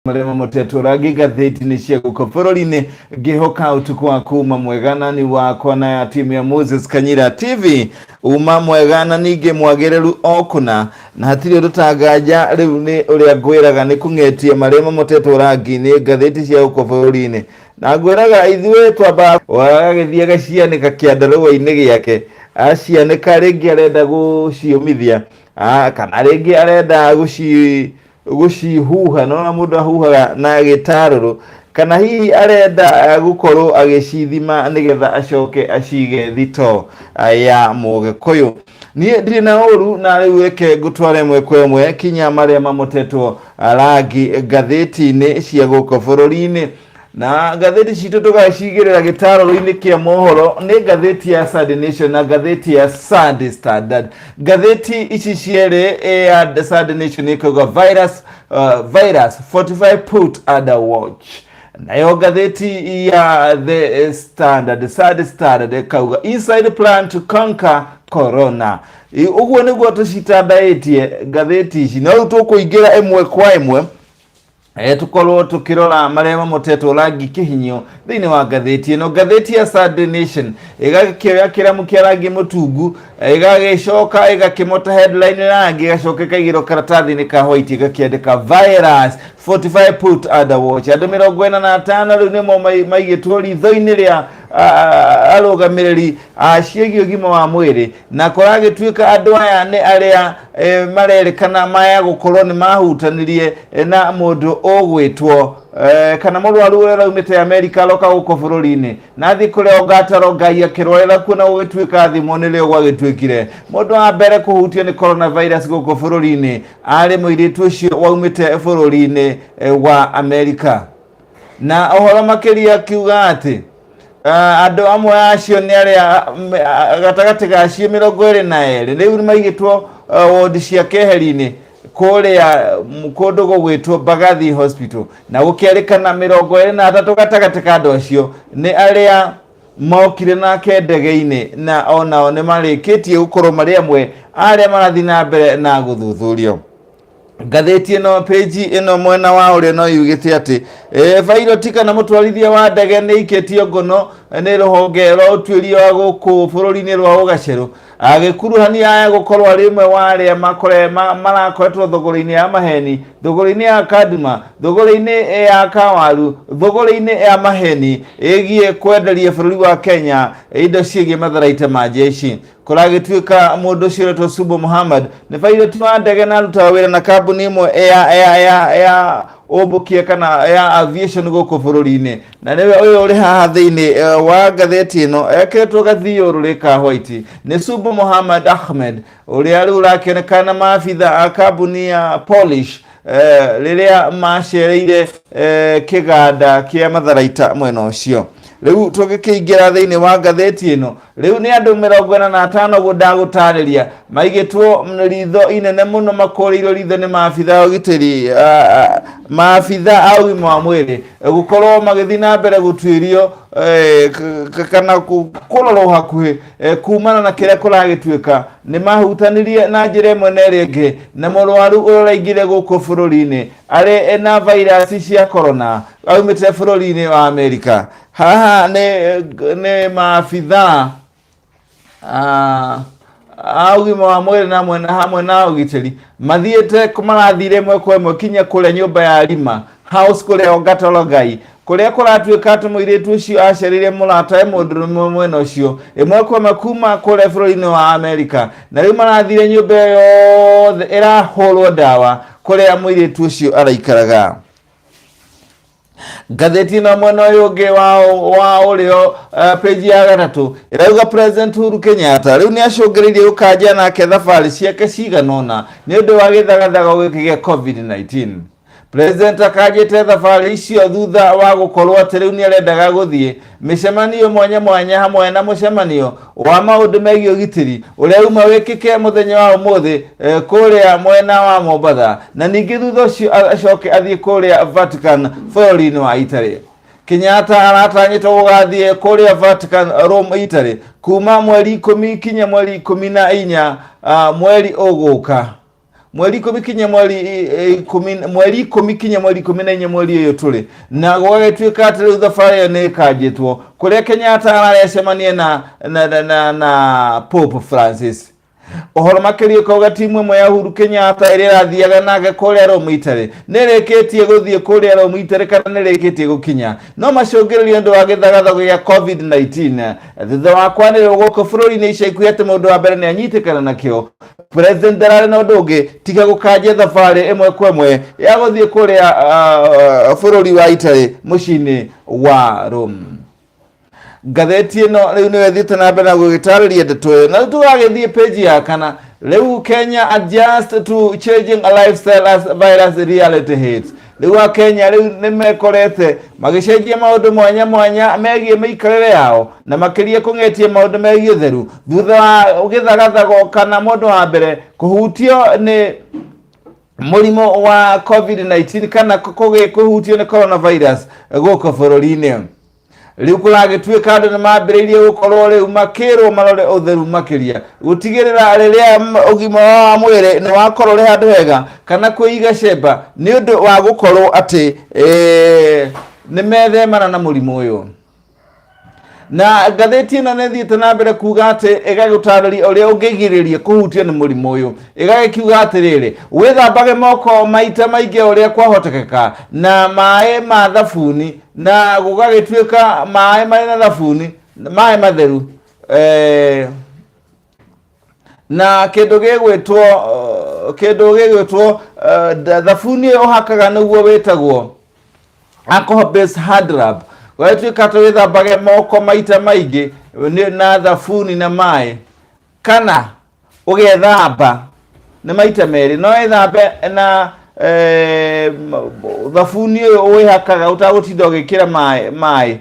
Marĩa mamotetwo rangi ngathĩti-inĩ cia gũkũ bũrũri-inĩ. Ngĩhoka ũtukũ wa kuma mwega na nĩ wakwa na ya timu ya Moses Kanyira TV uma mwega na ningĩ mwagĩrĩru o kũna, na hatirĩ ũndũ tanganja. Rĩu nĩ ũrĩa ngwĩraga nĩ kũng'etia marĩa mamotetwo rangi nĩ ngathĩti cia gũkũ bũrũri-inĩ, na ngwĩraga ithuĩ twamba agagĩthiĩ agacianĩka kĩandarũa-inĩ gĩake, acianĩka rĩngĩ arenda gũciũmithia, kana rĩngĩ arenda gũcihuha, nona mũndũ ahuhaga na gĩtarũrũ, kana hihi arenda gũkorwo agĩcithima nĩgetha acoke acige thito ya Mũgĩkũyũ. Niĩ ndirĩ na ũru, na rĩu reke ngũtware ĩmwe kwa ĩmwe kinya marĩa mamotetwo rangi ngathĩti-inĩ cia gũkũ bũrũri-inĩ. Na ngathĩti citũ tũgacigĩrĩra gĩtarũrũ-inĩ kĩa mohoro nĩ ngathĩti ya Sunday Nation na ngathĩti ya Sunday Standard. Ngathĩti ici cierĩ, ya Sunday Nation ĩkauga virus, virus 45 put under watch, nayo ngathĩti ya The Standard, Sunday Standard, ĩkauga inside plan to conquer corona. Ũguo nĩguo tũcitandaĩtie ngathĩti ici, no rĩu tũkũingĩra ĩmwe kwa ĩmwe, tukorwo tukirora marĩa mamotetwo rangi kĩhinyio thĩinĩ wa ngathĩti ĩno. Ngathĩti ya Sunday Nation ĩgakĩoya kĩramu kĩa rangi mũtungu, ĩgagĩcoka ĩgakĩmota headline rangi, ĩgacoka ĩkaigĩrwo karatathi-inĩ ka white, ĩgakĩandĩka virus 45 put under watch. Andũ 45 rĩu nĩmo maigĩtwo ritho-inĩ rĩa arũgamĩrĩri a ciĩgiĩ ũgima wa mwĩrĩ, na kũragĩtuĩka andũ aya nĩ arĩa marerĩkana maya gũkorwo nĩ mahutanirie na mũndũ ũgwĩtwo kana mũrwaru ũrĩa ũraumĩte Amerika aroka gũkũ bũrũri-inĩ na athiĩ kũrĩa Ongata Rongai akĩrwarĩra kuo, na gũgĩtuĩka thimũ nĩrĩo gwagĩtuĩkire mũndũ wa mbere kũhutio nĩ coronavirus gũkũ bũrũri-inĩ arĩ mũirĩtu ũcio waumĩte bũrũri-inĩ wa Amerika. Na ũhoro makĩria akiuga atĩ andũ amwe acio nĩ arĩa gatagatĩ ga acio 22 rĩu nĩ maigĩtwo wodi cia keheri-inĩ kũrĩa kũndũ gũgwĩtwo Mbagathi Hospital, na gũkĩarĩkana 23 gatagatĩ ka andũ acio nĩ arĩa mokire nake ndege-inĩ, na onao nĩ marĩkĩtie gũkorwo marĩ amwe arĩa marathiĩ na mbere na gũthuthurio. Ngathĩti ĩno page ĩno mwena wa ũrĩa no yugĩte atĩ pilot kana mũtwarithia wa ndege nĩ ikĩtio ngono nĩ rũhonge rwa ũtuĩria wa gũkũ bũrũri-inĩ rwa ũgacerũ, agĩkuruhania aya gũkorwo arĩ ũmwe wa arĩa marakoretwo thogora-inĩ ya maheni, thogora-inĩ ya kanduma, thogora-inĩ ya kawaru, thogora-inĩ ya maheni ĩgiĩ kwenderia bũrũri wa Kenya indo ciĩgiĩ matharaita ma jeshi. Kũragĩtuĩka mũndũ ũcio ũretwo Subo Muhammad nĩ pilot wa ndege na arutaga wĩra na kambuni ĩmwe ya ũmbũkia kana ya aviation gũkũ bũrũri-inĩ, na nĩwe ũyũ ũrĩ haha thĩinĩ wa ngathĩti ĩno ekĩrĩtwo gathiũrũrĩ ka white. Nĩ Subo Muhammad Ahmed ũrĩa rĩu ũrakĩonekana na maabitha a kambuni ya Polish rĩrĩa macereire kĩganda kĩa matharaita mwena ũcio. Rĩu tũgĩkĩingĩra thĩinĩ wa ngathĩti ĩno, rĩu nĩ andũ 45 ũguo ndagũtarĩria maigĩtwo ritho inene mũno, makũrĩirwo ritho nĩ maabitha a ũgitĩri, maabitha a ũgima wa mwĩrĩ, gũkorwo magĩthiĩ na mbere gũtuĩrio kana kũrorwo hakuhĩ kumana na kĩrĩa kũragĩtuĩka nĩ mahutanirie na njĩra ĩmwe na ĩrĩa ĩngĩ na mũrwaru ũrĩa ũraingĩre gũkũ bũrũri-inĩ arĩ na vairasi cia corona aumĩte bũrũri-inĩ wa Amerika. Haha nĩ maabitha a ũgima wa mwĩrĩ na mwena hamwe na ũgitĩri mathiĩte, marathire ĩmwe kwa ĩmwe kinya kũrĩa nyũmba ya Rima House kũrĩa Ongata Rongai, kũrĩa kũratuĩka atĩ mũirĩtu ũcio acereire mũratawe mũndũrũme mwena ũcio ĩmwe kwa ĩmwe kuma kũrĩa bũrũri-inĩ wa Amerika, na rĩu marathire nyũmba ĩyo yothe ĩrahũrwo ndawa kũrĩa mũirĩtu ũcio araikaraga. Ngathĩti ĩno mwena ũyũ ũngĩ wa ũrĩo, page ya gatatũ, ĩrauga President Uhuru Kenyatta rĩu nĩ acũngĩrĩirie gũkanja nake thabarĩ ciake cigana ũna nĩ ũndũ wa gĩthagathago gĩkĩ gĩa COVID-19. President akanjĩte thabarĩ icio thutha wa gũkorwo atĩ rĩu nĩ arendaga gũthiĩ mĩcemanio mwanya mwanya, hamwe na mũcemanio wa maũndũ megiĩ ũgitĩri ũrĩa uma wĩkĩke mũthenya wa ũmũthĩ kũrĩa mwena wa Mombatha, na ningĩ thutha ũcio acoke athiĩ kũrĩa Vatican bũrũri-inĩ wa Italy. Kenyatta aratanyĩtwo gũgathiĩ kũrĩa Vatican, Rome, Italy kuma mweri 10 kinya mweri 14 mweri ũgũka. Mweri 10 kinya mweri 10, mweri 10 kinya mweri 14 mweri ũyũ tũrĩ, na gũgagĩtuĩka atĩ rĩu thabarĩ ĩyo nĩ ĩkanjĩtwo, kũrĩa Kenyatta ararĩ acemanie na Pope Francis. Ũhoro makĩria ũkauga timu ĩmwe ya Uhuru Kenyatta ĩrĩa ĩrathiaga nake kũrĩa Rome Italy nĩ ĩrĩkĩtie gũthiĩ kũrĩa Rome Italy, kana nĩ ĩrĩkĩtie gũkinya, no macũngĩrĩrio ũndũ wa gĩthagathago gĩa COVID-19, thutha wa kwanĩrĩrwo gũkũ bũrũri-inĩ ica ikuhĩ atĩ mũndũ wa mbere nĩ anyitĩkana nakĩo. President ndararĩ na ũndũ ũngĩ tiga gũkanjia thabarĩ ĩmwe kwa ĩmwe ya gũthiĩ kũrĩa bũrũri wa Italy, mũciĩ-inĩ wa Rome. Ngathĩti ĩno rĩu nĩyo ĩthiĩte na mbere na gũgĩtarĩria ndeto ĩyo, na rĩu tũgagĩthiĩ page ya kana. Rĩu Kenya adjust to changing a lifestyle as virus reality hits. Rĩu a Kenya rĩu nĩ mekorete magĩcenjia maũndũ mwanya mwanya megiĩ mĩikarĩre yao, na makĩria kũng'etia maũndũ megiĩ ũtheru, thutha wa gĩthagathago kana mũndũ wa mbere kũhutio nĩ mũrimũ wa COVID-19, kana kũhutio nĩ coronavirus gũkũ bũrũri-inĩ. Rĩu kũragĩtuĩka andũ nĩ mambĩrĩirie gũkorwo rĩu makĩrwo marore ũtheru makĩria, gũtigĩrĩra rĩrĩa ũgima wao wa mwĩrĩ nĩ wakorwo ũrĩ handũ hega, kana kwĩiga cemba nĩ ũndũ wa gũkorwo atĩ nĩ methemana na mũrimũ ũyũ. Na ngathĩti ĩno nĩ ĩthiĩte na mbere kuga atĩ ĩgagũtarĩria ũrĩa ũngĩgirĩrĩria kũhutio nĩ mũrimũ ũyũ. Ĩgagĩkiuga atĩrĩrĩ, wĩthambage moko maita maingĩ ũrĩa kwahotekeka na maĩ ma thabuni, na gũgagĩtuĩka maĩ marĩ na thabuni, maĩ matheru, na kĩndũ gĩgwĩtwo thabuni ĩyo ũhakaga nĩguo wĩtagwo alcohol based hand rub. Gũgagĩtuĩka atĩ wĩthambage moko maita maingĩ na thabuni na maĩ, kana ũgethamba nĩ maita merĩ. No wĩthambe na thabuni ũyũ wĩhakaga ũtagũtinda ũgĩkĩra maĩ,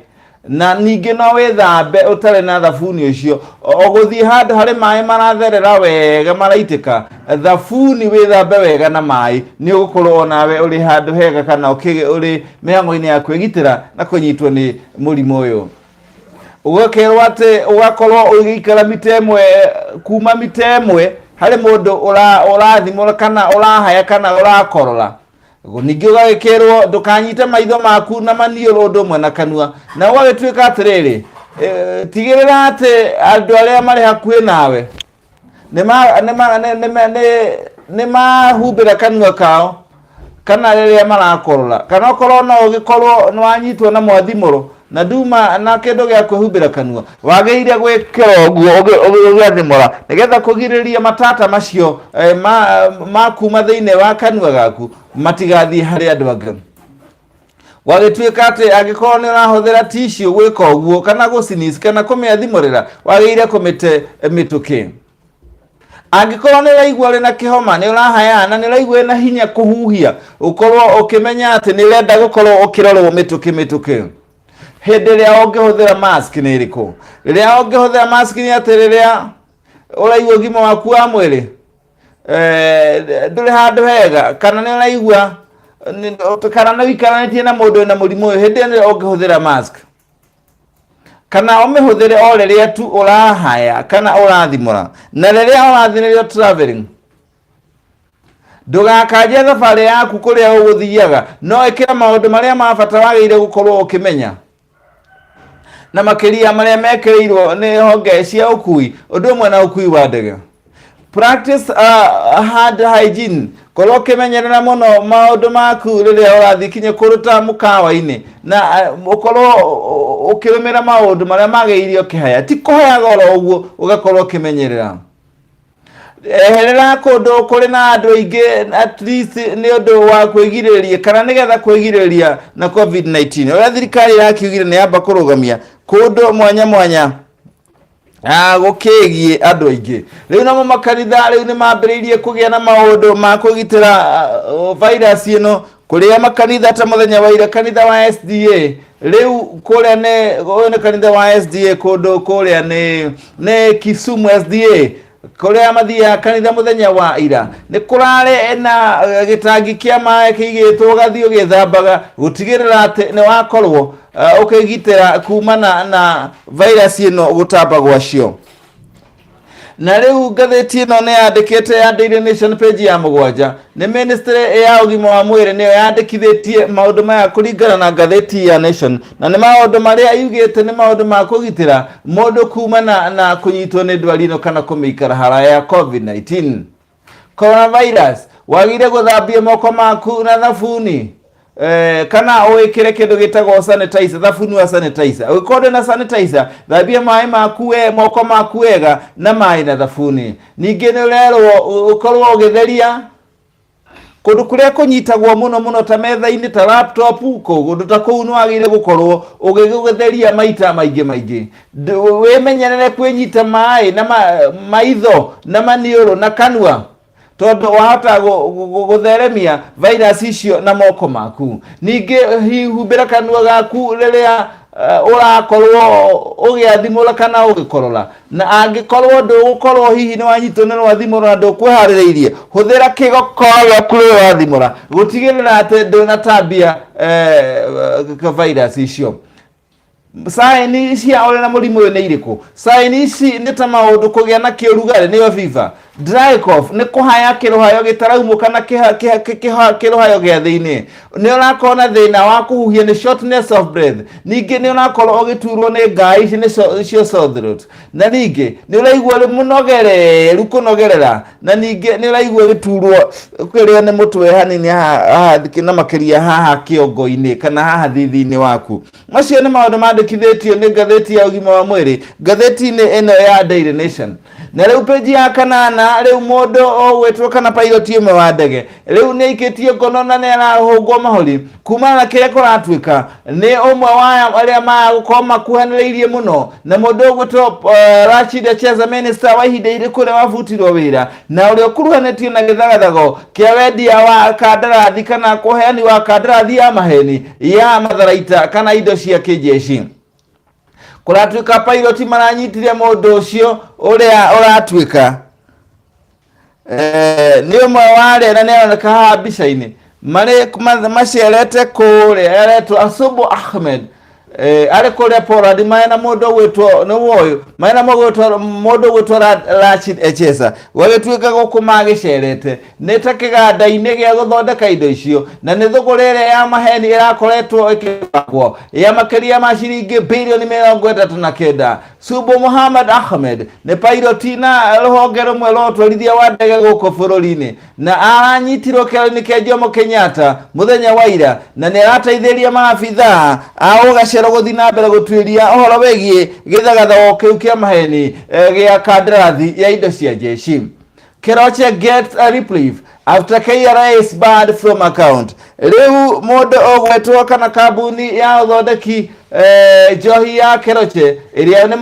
na ningĩ no wĩthambe ũtarĩ na thabuni ũcio, o gũthiĩ handũ harĩ maĩ maratherera wega, maraitĩka thabuni, wĩthambe wega na maĩ. Nĩ ũgũkorwo onawe ũrĩ handũ hega, kana ũrĩ mĩhang'o-inĩ ya kwĩgitĩra na kũnyitwo nĩ mũrimũ ũyũ. Ũgakerwo atĩ ũgakorwo ũgĩikara mita 1 kuma mita 1 harĩ mũndũ ũrathimũra kana ũrahaya kana ũrakorora. Ningĩ ũgagĩkĩrwo ndũkanyite maitho maku na maniũrũ ũndũ ũmwe na kanua. Na ũgagĩtuĩka atĩrĩrĩ, tigĩrĩra atĩ andũ arĩa marĩ hakuhĩ nawe nĩ mahumbĩra kanua kao kana rĩrĩa marakorora, kana okorwo no ũgĩkorwo nĩ wanyitwo na mwathimũro na nduma na kĩndũ gĩa kwĩhumbĩra kanua, wagĩrĩire gwĩkĩra ũguo ũgĩathimũra, nĩgetha kũgirĩrĩria matata macio ma kuma thĩinĩ wa kanua gaku matigathiĩ harĩ andũ angĩ. Gwagĩtuĩka atĩ angĩkorwo nĩ ũrahũthĩra tissue gwĩka ũguo, kana gũcinis, kana kũmĩathimũrĩra, wagĩrĩire kũmĩte mĩtũkĩ. Angĩkorwo nĩ ũraigua ũrĩ na kĩhoma, nĩ ũrahaya na nĩ ũraigua wĩna hinya kũhuhia, ũkorwo ũkĩmenya atĩ nĩ ũrenda gũkorwo ũkĩrorwo mĩtũkĩ mĩtũkĩ. Hĩndĩ ĩrĩa ũngĩhũthĩra mask nĩ ĩrĩkũ? Rĩrĩa ũngĩhũthĩra mask nĩ atĩ rĩrĩa ũraigua ũgima waku wa mwĩrĩ ndũrĩ handũ hega, kana nĩ ũraigua kana nĩ ũikaranĩtie na mũndũ wĩna mũrimũ ũyũ, hĩndĩ ĩyo nĩrĩo ũngĩhũthĩra mask, kana ũmĩhũthĩre o rĩrĩa tu ũrahaya kana ũrathimũra, na rĩrĩa ũrathiĩ nĩrĩo traveling. Ndũgakanje thabarĩ yaku kũrĩa ũgũthiaga, no ĩkĩra maũndũ marĩa ma bata wagĩrĩire gũkorwo ũkĩmenya, na makĩria marĩa mekĩrĩirwo nĩ honge cia ũkui ũndũ ũmwe na ũkui wa ndege. Practice hand hygiene, korwo ũkĩmenyerera mũno maũndũ maku rĩrĩa ũrathiĩ kinya kũruta mũkawa-inĩ, na ũkorwo ũkĩrũmĩra maũndũ marĩa magĩrĩire ũkĩhaya, ti kũhayaga oro ũguo, ũgakorwo ũkĩmenyerera. Eherera kũndũ kũrĩ na andũ aingĩ, at least nĩ ũndũ wa kwĩgirĩrĩria, kana nĩgetha kwĩgirĩrĩria na COVID-19. Ũrĩa thirikari ĩrakiugire nĩ yamba kũrũgamia kũndũ mwanya mwanya gũkĩgiĩ andũ aingĩ. Rĩu namo makanitha rĩu nĩ mambĩrĩirie kũgĩa na maũndũ ma kũgitĩra virus ĩno kũrĩa makanitha. Ta mũthenya wa ira, kanitha wa SDA rĩu kũrĩa nĩ ũyũ nĩ kanitha wa SDA kũndũ kũrĩa nĩ Kisumu SDA, kũrĩa mathiaga kanitha mũthenya wa ira nĩ kũrarĩ na gĩtangi kĩa maĩ kĩigĩtwo, ũgathiĩ ũgĩthambaga, gũtigĩrĩra atĩ nĩ wakorwo ũkĩgitĩra kumana na virus ĩno gũtamba gwacio. Na rĩu ngathĩti ĩno nĩ yandĩkĩte ya Daily Nation page ya 7, nĩ ministry ya ũgima wa mwĩrĩ nĩyo yandĩkithĩtie maũndũ maya kũringana na ngathĩti ya Nation, na nĩ maũndũ marĩa yugĩte nĩ maũndũ ma kũgitĩra mũndũ kumana na kũnyitwo nĩ ndwari ĩno kana kũmĩikara haraya ya COVID-19. Coronavirus, wagire gũthambia moko maku na thabuni kana wĩkĩre kĩndũ gĩtagwo sanitizer, thabuni wa sanitizer. Ũngĩkorwo ndũrĩ na sanitizer, thambia maĩ maku we, moko maku wega na maĩ na thabuni. Ningĩ nĩ ũrerwo ũkorwo ũgĩtheria kũndũ kũrĩa kũnyitagwo mũno mũno ta metha-inĩ, ta laptop, kũndũ ta kũu nĩ wagĩrĩire gũkorwo ũgĩgũtheria maita maingĩ maingĩ. Wĩmenyerere kwĩnyita maĩ na maitho na maniũrũ na kanua, tondũ wahota gũtheremia virus icio na moko maku. Ningĩ humbĩra kanua gaku rĩrĩa ũrakorwo ũgĩathimũra kana ũgĩkorora, na angĩkorwo ndũgũkorwo hihi nĩ wanyitwo nĩ rwathimũro na ndũkwĩharĩrĩirie, hũthĩra kĩgokora gĩaku rĩrĩa ũrathimũra gũtigĩrĩra atĩ ndũnatambia virus icio. Saini cia ũrĩa na mũrimũ ũyũ nĩ irĩkũ? Saini ici nĩ ta maũndũ kũgĩa na kĩũrugarĩ nĩyo fever, dry cough nĩ kũhaya kĩrũhayo gĩtaraumũ kana kĩrũhayo gĩa thĩinĩ, nĩ ũrakorwo na thĩna wa kũhuhia nĩ shortness of breath, ningĩ nĩ ũrakorwo ũgĩturwo nĩ ngai ici nĩcio sore throat, na ningĩ nĩ ũraigua ũrĩ mũnogereru kũnogerera, na ningĩ nĩ ũraigua ũgĩturwo kĩrĩa nĩ mũtwe hanini haha na makĩria haha kĩongo-inĩ kana haha thithi-inĩ waku. Macio nĩ maũndũ mandĩkithĩtio nĩ ngathĩti ya ũgima wa mwĩrĩ ngathĩti-inĩ ĩno ya Daily Nation. Na rĩu page ya 8, rĩu mũndũ ũgwĩtwo kana pilot ũmwe wa ndege rĩu nĩ aikĩtie ngono na nĩ arahũngwo mahũri kumana na kĩrĩa kũratuĩka nĩ ũmwe wa arĩa magũkorwo makuhanĩrĩirie mũno na mũndũ ũgwĩtwo Rashid Echesa, minister wa ihinda irĩkũ ũrĩa wabutirwo wĩra na ũrĩa ũkuruhanĩtio na gĩthagathago kĩa wendia wa kandarathi kana kũheani wa kandarathi ya maheni ya matharaita kana indo cia kĩjeshi. Kũratuĩka pilot maranyitire mũndũ ũcio ũrĩa ũratuĩka nĩ ũmwe wa arĩa na nĩ aroneka haha mbica-inĩ marĩ macerete kũrĩa aretwo Asubu Ahmed, arĩ kũrĩa Poland marĩ na mũndũ ũgwĩtwo nĩ woyũ marĩ na mũndũ ũgwĩtwo Rashid Echesa. Gwagĩtuĩka gũkũ magĩcerete nĩ ta kĩganda-inĩ gĩa gũthondeka indo icio, na nĩ thũgũrĩ ĩrĩa ya maheni ĩrakoretwo ĩkĩbangwo ya makĩria ma ciringi birioni 39. Subu Muhammad Ahmed nĩ pilot na rũhonge rũmwe rwa ũtwarithia wa ndege gũkũ bũrũri-inĩ, na aranyitirwo kĩharo-inĩ kĩa Jomo Kenyatta mũthenya wa ira, na nĩ arateithĩrĩria maabithaa a ũgacero gũthiĩ na mbere gũtuĩria ũhoro wĩgiĩ gĩthagathago kĩu kĩa maheni gĩa kandarathi ya indo cia jeshi. Keroche gets a reprieve after KRA is barred from account. Rĩu mũndũ ũgwetwo kana kambuni ya ũthondeki njohi ya Keroche ĩrĩa nĩ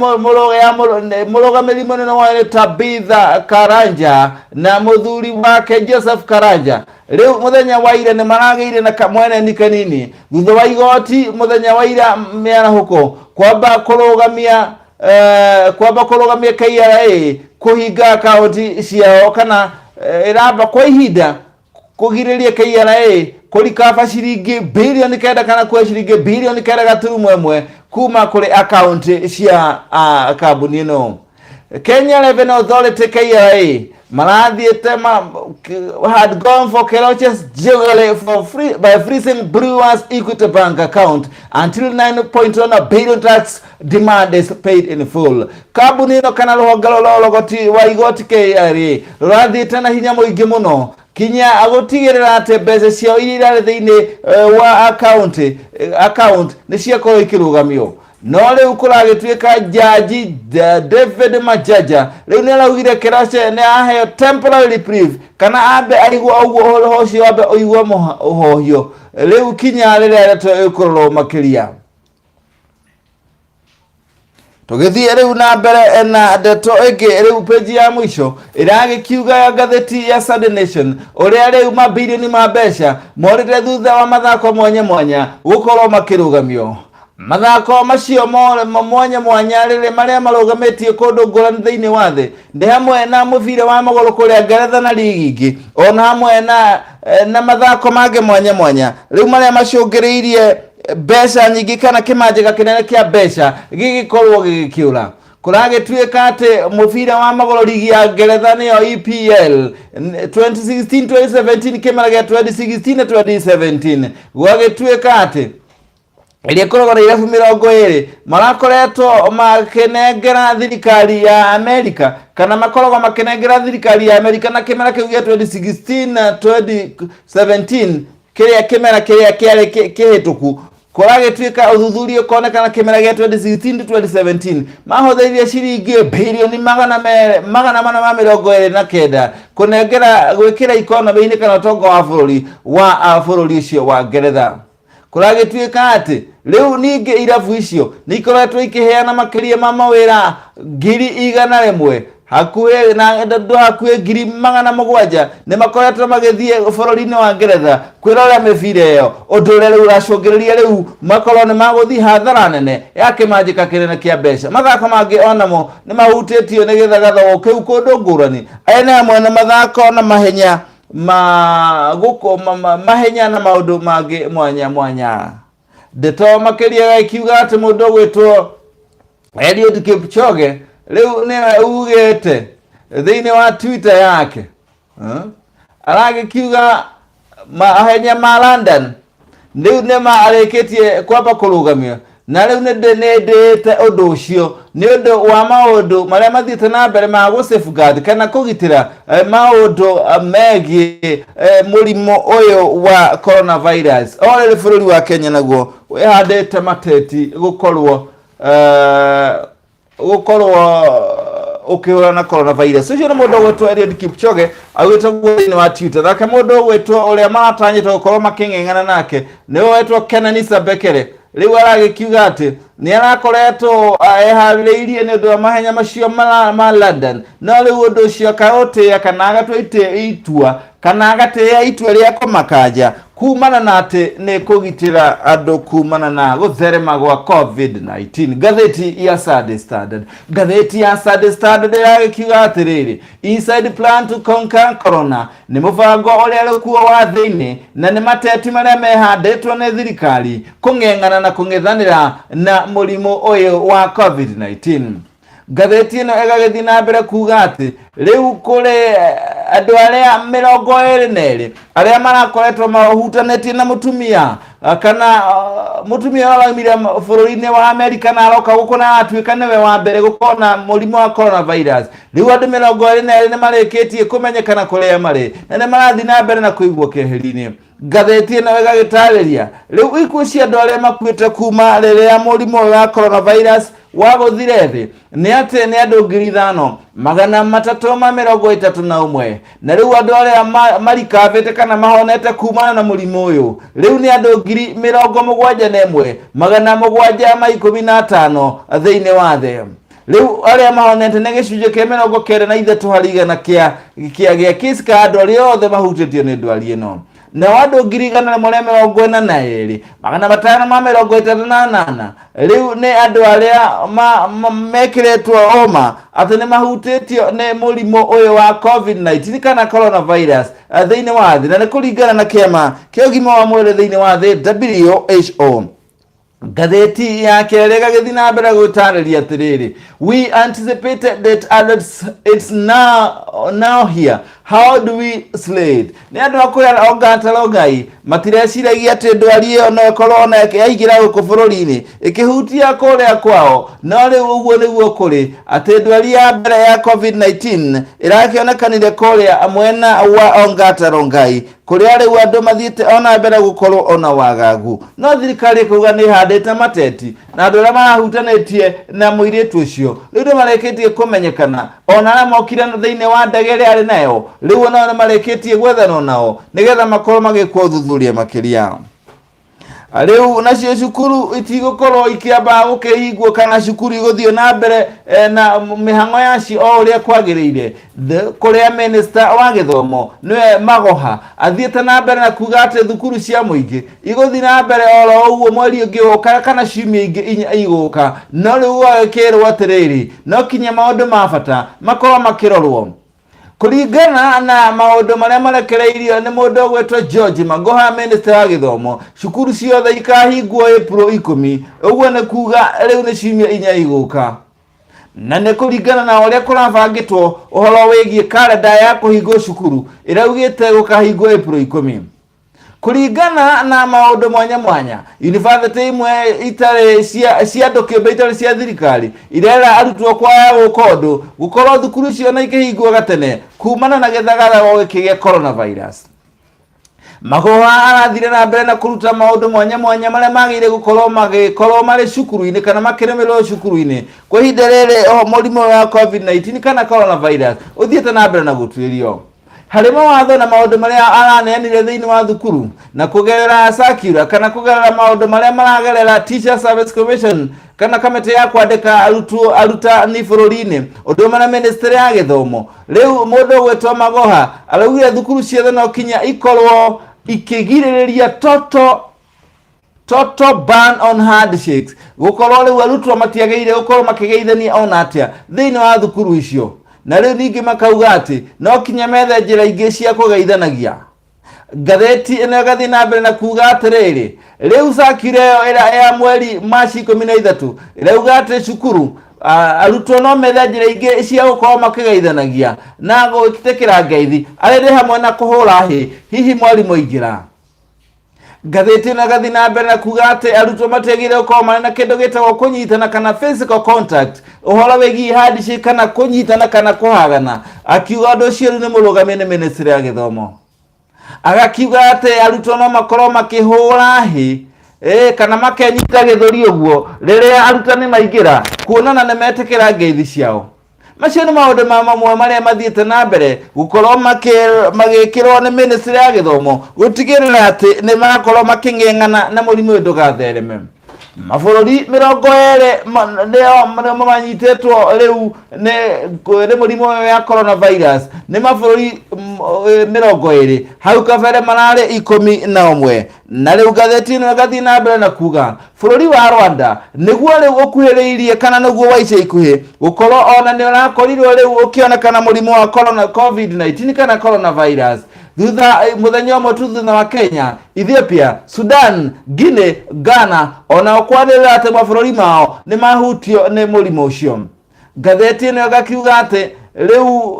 mũrũgamĩrĩri mũnene wayo nĩ Tabitha Karanja na mũthuri wake Joseph Karanja, rĩu mũthenya wa ira nĩ maragĩire na mweneni kanini thutha wa igoti mũthenya wa ira mĩarahũko kwamba kũrũgamia kwamba kũrũgamia KRA kũhinga akaunti ciao, kana ĩramba kwa ihinda kũgirĩrĩria KRA kũrikaba ciringi birioni 9 kana kuoya ciringi birioni 9.1 kuma kũrĩ akaunti cia kambuni ĩno. Kenya Revenue Authority KRA marathiĩte had gone for Keroche's jugular for free by freezing Brewers Equity Bank account until 9.1 billion tax demand is paid in full. Kambuni ĩno kana rũhonge rwa ũrogoti wa igoti KRA rũrathiĩte na hinya mũingĩ mũno kinya gũtigĩrĩra atĩ mbeca ciao iria irarĩ thĩinĩ wa account nĩ ciakorwo ikĩrũgamio. No rĩu kũragĩtuĩka jaji David Majaja rĩu nĩ araugire Keroche nĩ aheo temporary reprieve, kana ambe aigua ũguo ũhoro ũcio ambe ũigue ũhohio rĩu kinya rĩrĩa ndeto ĩkũrorwo makĩria. Tũgĩthiĩ rĩu na mbere na ndeto ĩngĩ, rĩu page ya mũico ĩragĩkiuga ya ngathĩti ya Sunday Nation ũrĩa rĩu mabirioni ma mbeca morĩte thutha wa mathako mwanya mwanya gũkorwo makĩrũgamio. Mathako macio mwanya mwanya rĩrĩ marĩa marũgamĩtie kũndũ ngũrani thĩinĩ wa thĩ nĩ hamwe na mũbira wa magũrũ kũrĩa Ngeretha na ligi ingĩ, ona hamwe na mathako mangĩ mwanya mwanya rĩu marĩa macũngĩrĩirie mbeca nyingĩ kana kĩmanjĩka kĩnene kĩa mbeca gĩgĩkorwo gĩgĩkĩũra. Kũragĩtuĩka atĩ mũbira wa magũrũ ligi ya Ngeretha nĩyo EPL 2016-2017, kĩmera gĩa 2016 na 2017, gwagĩtuĩka atĩ ĩrĩa ĩkoragwo na irabu 20 marakoretwo makĩnengera thirikari ya Amerika, kana makoragwo makĩnengera thirikari ya Amerika na kĩmera kĩu gĩa 2016 na 2017, kĩrĩa kĩmera kĩrĩa kĩarĩ kĩhĩtũku. Kũragĩtuĩka ũthuthuria ũkonekana kĩmera gĩa 2016 to 2017 mahũthĩrire ciringi birioni 429 kũnengera gwĩkĩra ikonomĩ-inĩ kana ũtonga wa bũrũri wa bũrũri ũcio wa Ngeretha. Kũragĩtuĩka atĩ rĩu ningĩ irabu icio nĩ ikoretwo ikĩheana makĩria ma mawĩra 100,000 hakuhĩ na andũ hakuhĩ 700,000 nĩ makoretwo magĩthiĩ bũrũri-inĩ wa Ngeretha kwĩrorera mĩbira ĩyo, ũndũ ũrĩa rĩu ũracũngĩrĩria rĩu makorwo nĩ magũthiĩ hathara nene ya kĩmanjĩka kĩnene kĩa mbeca. Mathako mangĩ onamo nĩ mahutĩtio nĩ gĩthagathago kĩu kũndũ ngũrani, aya nĩ hamwe na mathako na mahenya ma gũkũ mahenya na maũndũ mangĩ mwanya mwanya. Ndeto makĩria ikiuga atĩ mũndũ ũgwĩtwo Eliud Kipchoge rĩu nĩwe ugĩte thĩinĩ wa Twitter yake, aragĩkiuga mahenya ma London rĩu nĩ marĩkĩtie kwamba kũrũgamio, na rĩu nĩ ndĩĩte ũndũ ũcio nĩ ũndũ wa maũndũ marĩa mathiĩte na mbere ma gũ safeguard kana kũgitĩra maũndũ megiĩ mũrimũ ũyũ wa coronavirus. O rĩrĩ bũrũri wa Kenya naguo wĩhandĩte mateti gũkorwo ũkĩhũrana na coronavirus. Ũcio nĩ mũndũ ũgwĩtwo Eliud Kipchoge augĩte ũguo thĩinĩ wa Twitter. Nake mũndũ ũgwĩtwo ũrĩa maratanyĩtwo gũkorwo makĩng'eng'ana nake nĩwe wetwo Kenenisa Bekele, rĩu aragĩkiuga atĩ nĩ arakoretwo eharĩrĩirie nĩ ũndũ wa mahenya macio ma London, no rĩu ũndũ ũcio akaũtĩĩa kana agatua itua kana agatĩĩa itua rĩa kũmakanja kumana na atĩ nĩ kũgitĩra andũ kumana na gũtherema gwa COVID-19. Ngathĩti ya Sunday Standard, ngathĩti ya Sunday Standard ĩragĩkiuga atĩrĩrĩ, inside plan to conquer corona nĩ mũbango ũrĩa rĩkuo wa thĩinĩ na nĩ mateti marĩa mehandĩtwo nĩ thirikari kũng'eng'ana na kũng'ethanĩra na mũrimũ ũyũ wa COVID-19. Ngathĩti ĩno ĩgagĩthiĩ na mbere kuga atĩ rĩu kũrĩ andũ arĩa 22 arĩa marakoretwo mahutanĩtie na mũtumia kana mũtumia ũrĩa araumire bũrũri-inĩ wa Amerika na aroka gũkũ na aratuĩka nĩwe wa mbere gũkorwo na mũrimũ wa coronavirus. Rĩu andũ 22 nĩ marĩkĩtie kũmenyekana kũrĩa marĩ na nĩ marathiĩ na mbere na kũigwo keheri-inĩ. Ngathĩti ĩno ĩgagĩtarĩria rĩu ikuũ cia andũ arĩa makuĩte kuma rĩrĩa mũrimũ ũyũ wa coronavirus wagũthire thĩ nĩ atĩ nĩ andũ 5331, na rĩu andũ arĩa marikabĩte kana mahonete kumana na mũrimũ ũyũ rĩu nĩ andũ 71,715 thĩinĩ wa thĩ. Rĩu arĩa mahonete nĩ gĩcunjĩ kĩa 93% kĩa kĩsi ka andũ arĩa othe mahutĩtio nĩ ndwari ĩno. Nao andũ 142,538 rĩu nĩ andũ arĩa mekĩrĩtwo ũma atĩ nĩ mahutĩtio nĩ mũrimũ ũyũ wa COVID-19 kana coronavirus thĩinĩ wa thĩ, na nĩ kũringana na kĩama kĩa ũgima wa mwĩrĩ thĩinĩ wa thĩ, WHO. Ngathĩti ya kerĩ ĩgagĩthiĩ na mbere gũtarĩria atĩrĩrĩ, we anticipated that and it's now here, how do we slay it? Nĩ andũ a kũrĩa Ongata Rongai matireciragia atĩ ndwari ĩyo no ĩkorwo na yaingĩra gũkũ bũrũri-inĩ ĩkĩhutia kũrĩa kwao, no rĩu ũguo nĩguo kũrĩ atĩ ndwari ya mbere ya COVID-19 ĩrakĩonekanire kũrĩa mwena wa Ongata Rongai, kũrĩa rĩu andũ mathiĩte ona mbere gũkorwo ona wagagu, no thirikari ĩkauga nĩ ĩhandĩte mateti na andũ arĩa marahutanĩtie na mũirĩtu ũcio rĩu nĩ marĩkĩtie kũmenyekana, ona arĩa mokire thĩinĩ wa ndege ĩrĩa arĩ nayo rĩu onao nĩ marĩkĩtie gwethanwo nao nĩgetha makorwo magĩkwo ũthuthuria makĩria. Rĩu nacio cukuru itigũkorwo ikĩamba gũkĩhingwo kana cukuru igũthiĩ na mbere na mĩhang'o yacio o ũrĩa kwagĩrĩire, kũrĩa minista wa gĩthomo nĩwe Magoha athiĩte na mbere na kuga atĩ thukuru cia mũingĩ igũthiĩ na mbere oro ũguo mweri ũngĩ ũka kana ciumia ingĩ inya igũka, no rĩu gwagĩkĩrwo atĩrĩrĩ, no kinya maũndũ ma bata makorwo makĩrorwo kũringana na maũndũ marĩa marekereirio nĩ mũndũ ũgwĩtwo George Magoha, minista wa gĩthomo. Cukuru ciothe ikahingwo April 10, ũguo nĩ kuga rĩu nĩ ciumia inya igũka. Na nĩ kũringana na ũrĩa kũrabangĩtwo ũhoro wĩgiĩ karenda ya kũhingwo cukuru ĩraugĩte gũkahingwo April 10. Kũringana na maũndũ mwanya mwanya, yunibacĩtĩ imwe itarĩ cia cia andũ kĩũmbe itarĩ cia thirikari irera arutwo kwaga gũka ũndũ gũkorwo thukuru icio na ikĩhingwo gatene kumana na gĩthagathago gĩkĩ gĩa coronavirus. Magoha arathire na mbere na kũruta maũndũ mwanya mwanya marĩa magĩrĩire gũkorwo magĩkorwo marĩ cukuru-inĩ kana makĩrũmĩrĩrwo cukuru-inĩ kwa ihinda rĩrĩ oho mũrimũ wa COVID-19 kana coronavirus ũthiĩte na mbere na gũtuĩrio. Harĩ mawatho na maũndũ marĩa araneanire thĩinĩ wa thukuru na kũgerera circular kana kũgerera maũndũ marĩa maragerera Teacher Service Commission kana kamĩtĩ ya kwandĩka arutwo arutani bũrũri-inĩ ũndũ ũmwe na ministry ya gĩthomo. Rĩu mũndũ ũgwĩtwo Magoha araugire thukuru ciothe no kinya ikorwo ikĩgirĩrĩria total ban on handshakes, gũkorwo rĩu arutwo matiagĩrĩire gũkorwo makĩgeithania ona atĩa thĩinĩ wa thukuru icio. Na rĩu ningĩ makauga atĩ no kinya methe njĩra ingĩ cia kũgeithanagia. Ngathĩti ĩno ĩgathiĩ na mbere na kuga atĩrĩrĩ, rĩu circular ĩyo ĩrĩa ya mweri Machi 13 ĩrauga atĩ cukuru arutwo no methe njĩra ingĩ cia gũkorwo makĩgeithanagia na gwĩtĩkĩra ngeithi arĩ nĩ hamwe na kũhũra hĩ hihi mwarimũ aingĩra. Ngathĩti ĩno ĩgathiĩ na mbere na kuga atĩ arutwo matiagĩrĩire gũkorwo marĩ na kĩndũ gĩtagwo kũnyitana kana physical contact, ũhoro wĩgiĩ handshake kana kũnyitana kana kũhagana, akiuga ũndũ ũcio rĩu nĩ mũrũgamie nĩ ministry ya gĩthomo. Agakiuga atĩ arutwo no makorwo makĩhũra hĩ kana makenyita gĩthũri ũguo rĩrĩa arutani maingĩra kuonana nĩ metĩkĩra ngeithi ciao. Macio nĩ maũndũ ma mamwe marĩa mathiĩte na mbere gũkorwo magĩkĩrwo nĩ ministry ya gĩthomo gũtigĩrĩra atĩ nĩ marakorwo makĩng'eng'ana na mũrimũ ũyũ ndũgathereme. Mabũrũri 20 nĩo manyitĩtwo rĩu nĩ mũrimũ ũyũ ya coronavirus, nĩ mabũrũri 20, hau kabere mararĩ 11. Na rĩu ngathĩti ĩno ĩgathiĩ na mbere na kuga bũrũri wa Rwanda nĩguo rĩu ũkuhĩrĩirie kana nĩguo wa ica ikuhĩ gũkorwo ona nĩ ũrakorirwo rĩu ũkĩonekana mũrimũ wa corona COVID-19 kana coronavirus thutha mũthenya ũmwe tu thutha wa Kenya, Ethiopia, Sudan, Guinea, Ghana onao kwanĩrĩra atĩ mabũrũri mao nĩ mahutio nĩ mũrimũ ũcio. Ngathĩti ĩno ĩgakiuga atĩ rĩu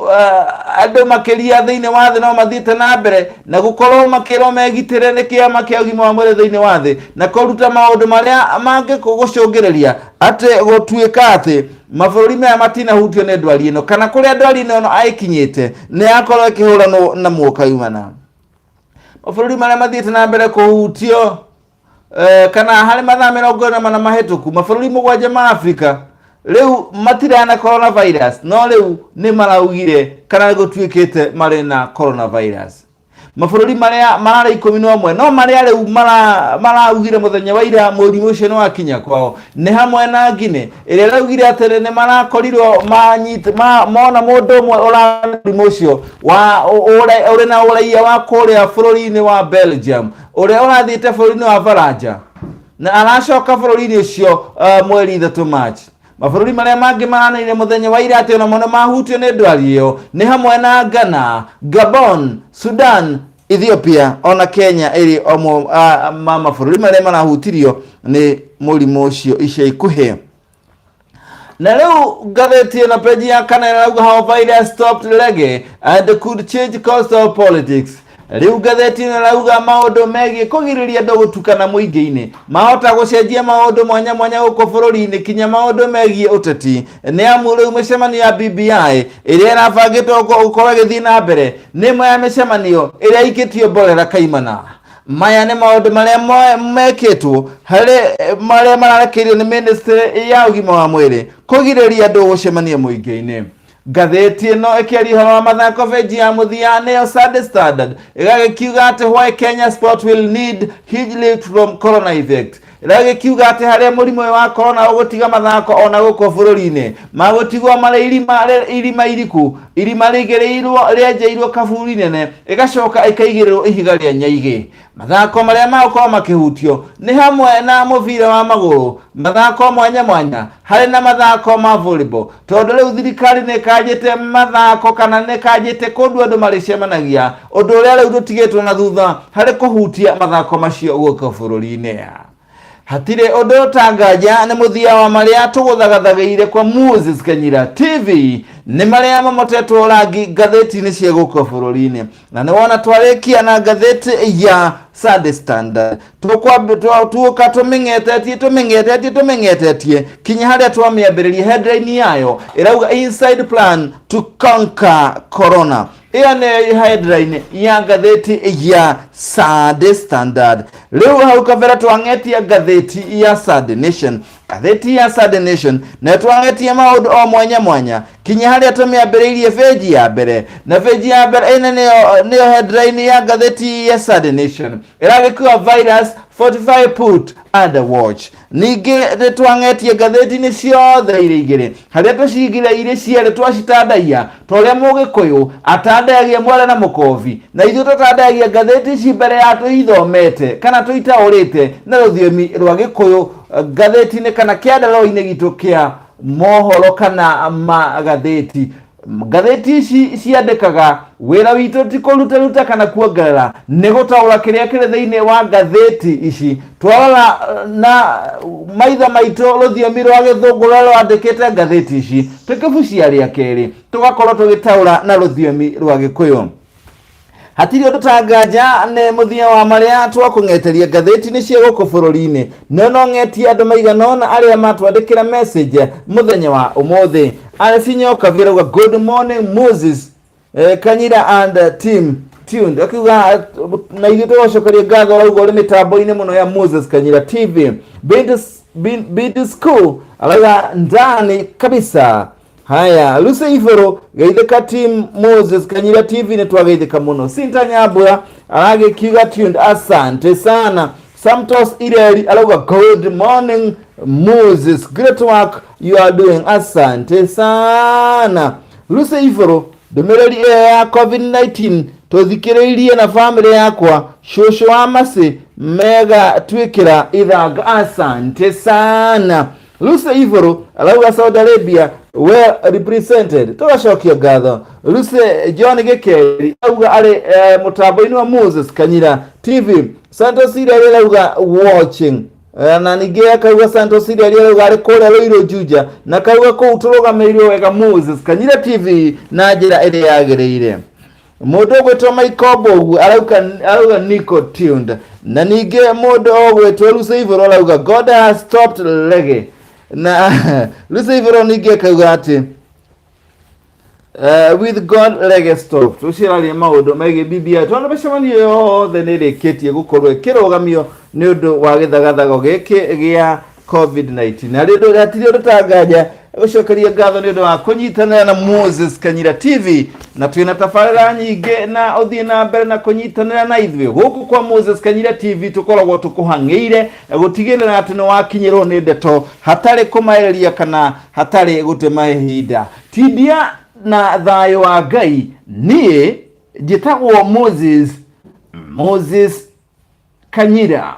andũ makĩria thĩinĩ wa thĩ no mathiĩte na mbere na gũkorwo makĩrwo megitĩre nĩ kĩama kĩa ũgima wa mwĩrĩ thĩinĩ wa thĩ na kũruta maũndũ marĩa mangĩgũcũngĩrĩria atĩ gũtuĩka atĩ mabũrũri maya matinahutio nĩ ndwari ĩno kana kũrĩa ndwari ĩno ĩkinyĩte nĩ yakorwo ĩkĩhũranwo na muoka yumana. Mabũrũri marĩa mathiĩte na mbere kũhutio kana harĩ mathaa 44 mahĩtũku, mabũrũri 7 ma Afrika rĩu matirĩ na coronavirus no rĩu nĩ maraugire kana gũtuĩkĩte marĩ na coronavirus. Mabũrũri marĩa mararĩ 11 no marĩa rĩu maraugire mũthenya wa ira mũrimũ ũcio nĩ wakinya kwao nĩ hamwe na Guinea ĩrĩa ĩraugire atĩ nĩ marakorirwo mona mũndũ ũmwe ũrarĩ mũrimũ ũcio wa ũrĩ na ũraiya wa kũrĩa bũrũri-inĩ wa Belgium ũrĩa ũrathiĩte bũrũri-inĩ wa Faranja na aracoka bũrũri-inĩ ũcio mweri 3 March. Mabũrũri marĩa mangĩ maranĩire mũthenya wa ira atĩ onamo nĩ mahutio nĩ ndwari ĩyo nĩ hamwe na Ghana, Gabon, Sudan, Ethiopia ona Kenya ĩrĩ omwe ma mabũrũri marĩa marahutirio nĩ mũrimũ ũcio ica ikuhĩ. Na rĩu ngathĩti ĩno peji ya kana ĩrauga how virus stopped reggae and could change course of politics. Rĩu ngathĩti ĩno ĩrauga maũndũ megiĩ kũgirĩrĩria andũ gũtukana mũingĩ-inĩ mahota gũcenjia maũndũ mwanya mwanya gũkũ bũrũri-inĩ kinya maũndũ megiĩ ũteti. Nĩ amu rĩu mĩcemanio ya BBI ĩrĩa ĩrabangĩtwo gũkorwo ĩgĩthiĩ na mbere nĩ ĩmwe ya mĩcemanio ĩrĩa ĩikĩtio mborera kaimana. Maya nĩ maũndũ marĩa mekĩtwo harĩ marĩa mararekereirio nĩ ministry ya ũgima wa mwĩrĩ kũgirĩrĩria andũ gũcemania mũingĩ-inĩ. Ngathĩti ĩno ĩkĩaria ũhoro wa mathako benji ya mũthia nĩyo Sunday Standard ĩgagĩkiuga atĩ why Kenya sport will need huge lift from corona effect. Ĩragĩkiuga atĩ harĩa mũrimũ ũyũ wa corona ũgũtiga mathako ona gũkũ bũrũri-inĩ magũtigwo marĩ irima iriku, irima rĩigĩrĩirwo rĩenjeirwo kaburi nene ĩgacoka ĩkaigĩrĩrwo ihiga rĩa nyaigĩ. Mathako marĩa magũkorwo makĩhutio nĩ hamwe na mũbira wa magũrũ, mathako mwanya mwanya, harĩ na mathako ma volleyball, tondũ rĩu thirikari nĩ ĩkanjĩte mathako kana nĩ ĩkanjĩte kũndũ andũ marĩcemanagia, ũndũ ũrĩa rĩu ndũtigĩtwo na thutha harĩ kũhutia mathako macio gũkũ bũrũri-inĩ. Hatirĩ ũndũ ũtanganja nĩ mũthia wa marĩa tũgũthagathagĩire kwa Moses Kanyira TV nĩ marĩa mamotetwo rangi ngathĩti-inĩ cia gũkũ bũrũri-inĩ. Na nĩ wona twarĩkia na ngathĩti ya Sunday Standard tuoka tũmĩng'etetie tũmĩng'etetie tũmĩng'etetie kinya harĩa twamĩambĩrĩria. Headline yayo ĩrauga "Inside plan to conquer corona". Ĩyo nĩyo headline ya ngathĩti ya Sunday Standard. Rĩu hau kabere twang'etia ngathĩti ya Sunday Nation. Ngathĩti ya Sunday Nation na twang'etie maũndũ o mwanya mwanya kinya harĩa tũmĩambĩrĩirie benji ya mbere, na benji ya mbere ĩno nĩyo headline ya ngathĩti ya Sunday Nation ĩragĩkua "Virus 45 put under watch". Ningĩ nĩ twang'etie ngathĩti-inĩ ciothe irĩ igĩrĩ harĩa tũcigire irĩ cierĩ, twacitandaiya ta ũrĩa Mũgĩkũyũ atandayagia mwere na mũkobi, na ithuĩ tũtandayagia ngathĩti ici mbere ya tũithomete kana tũitaũrĩte na rũthiomi rwa Gĩkũyũ ngathĩti-inĩ kana kĩandarũa-inĩ gitũ kĩa mohoro kana magathĩti. Ngathĩti ici ciandĩkaga, wĩra witũ ti kũrutaruta kana kuongerera, nĩ gũtaũra kĩrĩa kĩrĩ thĩinĩ wa ngathĩti ici. Twarora na maitho maitũ rũthiomi rwa Gĩthũngũ rũrĩa rwandĩkĩte ngathĩti ici, tũkĩbucia rĩa kerĩ tũgakorwo tũgĩtaũra na rũthiomi rwa Gĩkũyũ. Hatirĩ ũndũ tanganja nĩ mũthia wa marĩa twakũng'eteria ngathĩti-inĩ cia gũkũ bũrũri-inĩ. No no ng'etie andũ maigana ũna arĩa matwandĩkĩra message mũthenya wa ũmũthĩ. Alesi Nyokabi arauga, "Good morning, Moses Kanyira and team, tuned." Akiuga na ithuĩ tũgacokeria ngatho. Arauga ũrĩ mĩtambo-inĩ mũno ya Moses Kanyira TV. Binti School arauga ndani kabisa. Haya, Lucy Ibũrũ, geithĩka team Moses Kanyira TV, nĩ twageithĩka mũno. Sinta Nyambura aragĩkiuga tuned, asante sana. Samtos Ireri arauga, "Good morning, Moses, great work you are doing," asante sana. Lucy Ibũrũ, ndũmĩrĩri ĩyo ya COVID-19 tũthikĩrĩirie na famĩlĩ yakwa, cũcũ wa macĩ mega twĩkĩra ithanga, asante sana. Lucy Ibũrũ arauga Saudi Arabia well represented, tũgacokia ngatho. Lucy John Gĩkeri arauga arĩ mũtambo-inĩ wa Moses Kanyira TV. Santos Ireri arauga watching. Na ningĩ akauga, Santos Ireri arauga arĩ kũrĩa Rũirũ Juja, na akauga kũu tũrũgamĩrĩirwo wega Moses Kanyira TV na njĩra ĩrĩa yagĩrĩire. Mũndũ ũgwĩtwo Michael Mbogu arauga niko tuned, na ningĩ mũndũ ũgwĩtwo Lucy Ibũrũ arauga God has stopped reggae, na Lucy Ibũrũ ningĩ akauga atĩ with God reggae stopped. Ũcio araria maũndũ megiĩ BBI, tondũ mĩcemanio yothe nĩ ĩrĩkĩtie gũkorwo ĩkĩrũgamio nĩ ũndũ wa gĩthagathago gĩkĩ gĩa COVID-19. Harĩ ũndũ hatirĩ ũndũ tanganja gũcokeria ngatho nĩ ũndũ wa kũnyitanĩra na Moses Kanyira TV, na twĩna tabarĩra nyingĩ, na ũthiĩ na mbere na kũnyitanĩra na ithuĩ gũkũ kwa Moses Kanyira TV. Tũkoragwo tũkũhang'ĩire gũtigĩrĩra atĩ nĩ wakinyĩrwo nĩ ndeto hatarĩ kũmaĩrĩria kana hatarĩ gũtema ihinda. Tindia na thayũ wa Ngai. Niĩ njĩtagwo Moses Kanyira.